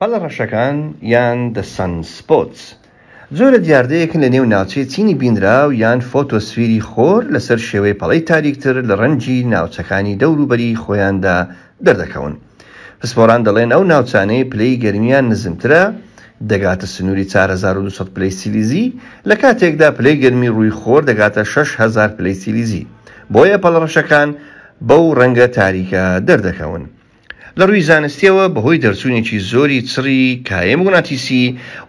پەڵە ڕەشەکان یان The Sun Spots جۆرە دیاردەیەکن لە نێو ناوچەی چینی بینراو یان فۆتۆسفیری خۆر لەسەر شێوەی پەڵەی تاریکتر لە ڕەنگی ناوچەکانی دەوروبەری خۆیاندا دەردەکەون. پسپۆڕان دەڵێن ئەو ناوچانەی پلەی گەرمییان نزمترە دەگاتە سنووری 4200 پلەی سیلیزی لە کاتێکدا پلەی گەرمی ڕووی خۆر دەگاتە 6000 پلەی سیلیزی بۆیە پەڵە ڕەشەکان بەو ڕەنگە تاریکە دەردەکەون. لە ڕووی زانستییەوە بەهۆی دەرچوونێکی زۆری چڕی کایەی موگناتیسی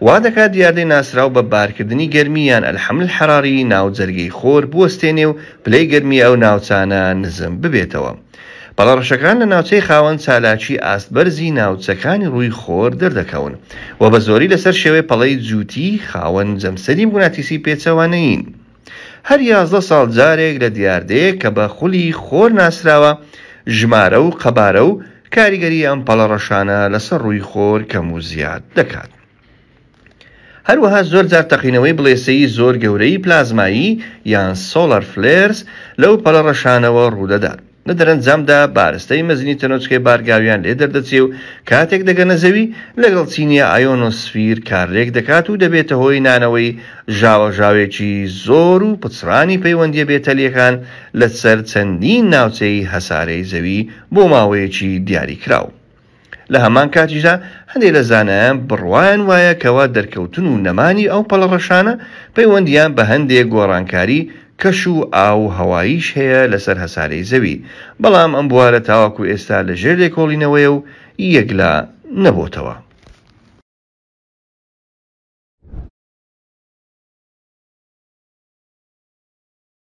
وا دەکات دیاردەی ناسراو بە بارکردنی گەرمی یان الحمل الحراری ناو جەرگەی خۆر بوەستێنێ و پلەی گەرمی ئەو ناوچانە نزم ببێتەوە. پەڵە ڕەشەکان لە ناوچەی خاوەن چالاکی ئاست بەرزی ناوچەکانی ڕووی خۆر دەردەکەون و بە زۆری لەسەر شێوەی پەڵەی جووتی خاوەن جەمسەری موگناتیسی پێچەوانەیین. هەر 11 ساڵ جارێک لە دیاردەیەک کە بە خولی خۆر ناسراوە، ژمارە و قەبارە و کاریگەری ئەم پەڵە ڕەشانە لەسەر ڕووی خۆر کەم و زیاد دەکات. هەروەها زۆر جار تەقینەوەی بڵێسەی زۆر گەورەی پلازمایی یان Solar Flares لەو پەڵە ڕەشانەوە ڕوودەدات. لە دەرەنجامدا بارستەی مەزنی تەنۆچکەی بارگاویان لێ دەردەچێ و کاتێک دەگەنە زەوی لەگەڵ چینی ئایۆنۆسفیر کارلێک دەکات و دەبێتە هۆی نانەوەی ژاوەژاوێکی زۆر و پچڕانی پەیوەندییە بێتەلییەکان لەسەر چەندین ناوچەی هەسارەی زەوی بۆ ماوەیەکی دیاریکراو. لە هەمان کاتیشدا هەندێک لە زانایان بڕوایان وایە کەوا دەرکەوتن و نەمانی ئەو پەڵە ڕەشانە پەیوەندییان بە هەندێک گۆڕانکاری کەش و ئاو و هەواییش هەیە لەسەر هەسارەی زەوی، بەڵام ئەم بوارە تاوەکو ئێستا لە ژێر لێکۆڵینەوەیە و یەکلا نەبۆتەوە.